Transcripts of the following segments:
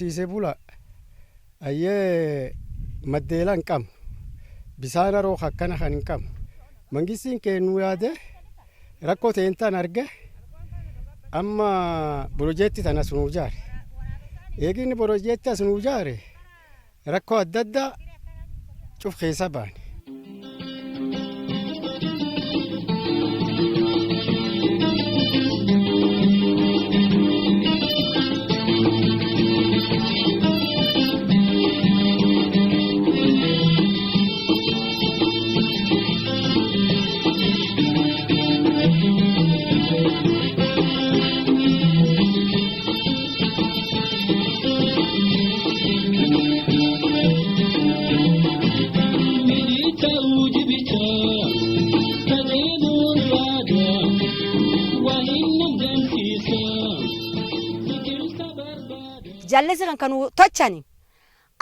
Horsiisee bula ayyee maddeela hin qabnu, bisaan haroo akkana kan hin qabnu. Mangistiin kennuu yaade rakkoo teentaan arge amma borojjeetti tana as nuu jaare. Eeginni borojjeetti as nuu jaare rakkoo adda addaa cuf keessa baane. Jallisi kan kanu tochani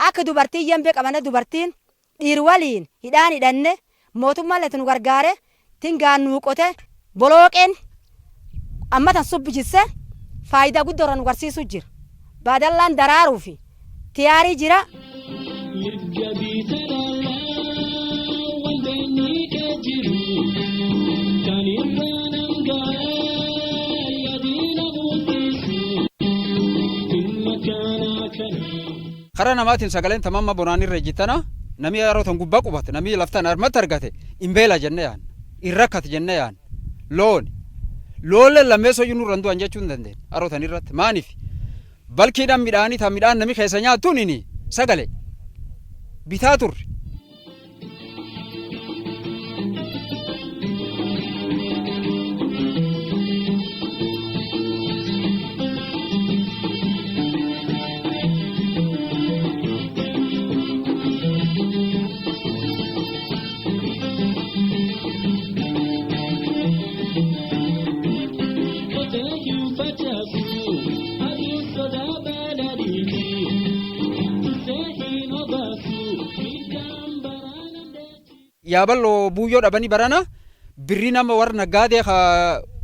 akka dubartiin yambee qabane, dubartiin dhiir waliin hidhaan hidhanne, mootummaan lati nu gargaare tingaan nuu qote bolooqeen amma tan subbijisse faayidaa guddoo irra nu garsiisuu jira. Baadallaan daraaruu fi tiyaarii jira. Mirga biitalaalaa waldeenni kee jiru kan irraa nangaa yaadina murtiisu dhimma kana kana. Karaa namaatiin sagaleen tamamma bonaan irra ejjittana, namni yeroo tan gubbaa qubate, namni laftan armatti argate hin beela jenne yaan, hin rakkate jenne yaan. Loon loolleen lammeessoo iyyuu nurra hin du'an jechuu hin dandeenye haroo tan irratti. Maaniif balkiidhaan midhaanii tan midhaan nami keessa nyaattuun ini sagale bitaa turre. Qotee hin facaasu aduun sodaa balaliiti tursee hin obaasu miidhaan baraan deechi. Yaaballoo buuyyoo dhabanii barana birrii nama warra naggaadee ka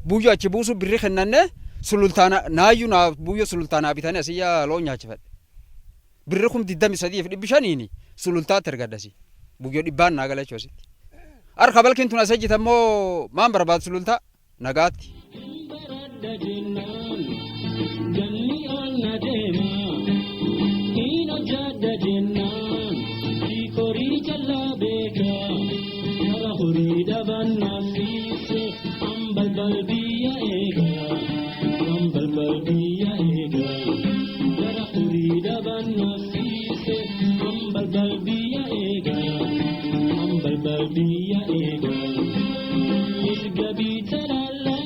buuyyoo achi buusu birrii kennanne, sulultaana naayyuu naa buuyyoo sulultaanaa bitanii asiyyaa loon nyaachifadhe. Birri 23,500n sulultaatti ergadhasi. Buuyyoo dhibbaan naa gala jechuun asitti. Harka balkiin tun as ejjita immoo maan barbaadu sulultaa nagaatti. Baradha jennaan ganni ol na deema, hin hojjadha jennaan horii jallaa beeka, kara horii dhaban naafise an balbal biyya eega, an balbal biyya eega, gara horii dhaban naafise an balbal biyya eega, an balbal biyya eega. Mirga biitalaalaa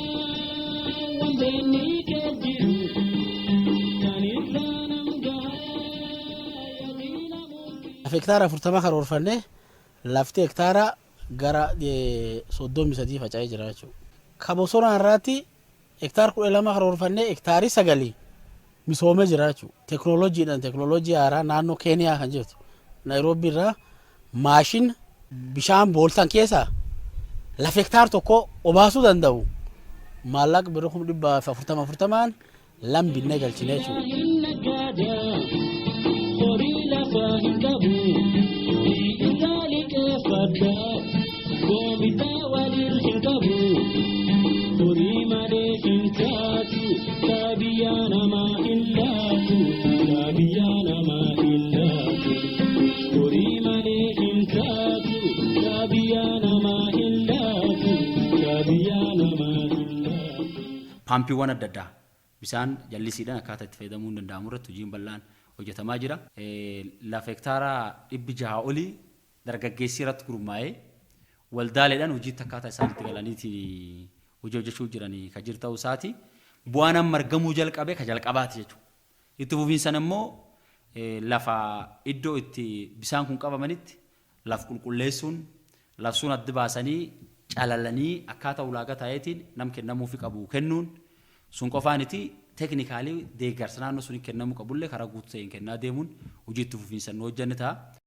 wandeenni kee jiru kan irraa nam gahaa yaadina murtii. Lafa hektaara 40 karoorfanne, lafti hektaara gara 33 faca'ee jira jechuudha. Ka bosonaa irraatti hektaara 12 karoorfanne, hektaari 9 misoomee jira jechuudha. Teknooloojiidhaan, teknooloojii haaraa naannoo Keeniyaa kan jirtu Naayiroobii irraa maashin bishaan booltan keessaa lafa hektaara 1 obaasuu danda'u maallaqa birrii 440,000 40n lam binnee galchine jechuudha. Hin naggaada horii lafaa hin qabu irraa liqeeffadha, goomitaa waliin hin qabu, horii malee hin taatu, kaabiyyaa namaa hin laatu, kaabiyyaa namaa hin laatu, horii malee hin taatu, kaabiyyaa namaa hin laatu, kaabiyyaa namaa hin laatu. Paampiiwwan adda addaa bishaan jallisiidhaan akkaataa itti fayyadamuun danda'amu irratti hojiin bal'aan hojjetamaa jira. Lafa hektaara 600 olii dargaggeessi irratti gurmaa'ee waldaaleedhaan hojiitti akkaataa isaan itti galaniitiin hojii hojjechuu jiran kan jiru ta'uu isaati. Bu'aan amma argamuu jalqabe kan jalqabaati jechuudha. Itti fufiinsaan immoo lafa iddoo itti bisaan kun qabamanitti laf qulqulleessuun, laf sun adda baasanii calalanii akkaataa ulaagaa taa'eetiin nam kennamuufi qabu kennuun sun qofaaniti, teeknikaalii deeggarsa naannoo suni kennamuu qabullee karaa guutuu ta'een kennaa deemuun hojii itti fufiinsan nu hojjanne ta'a.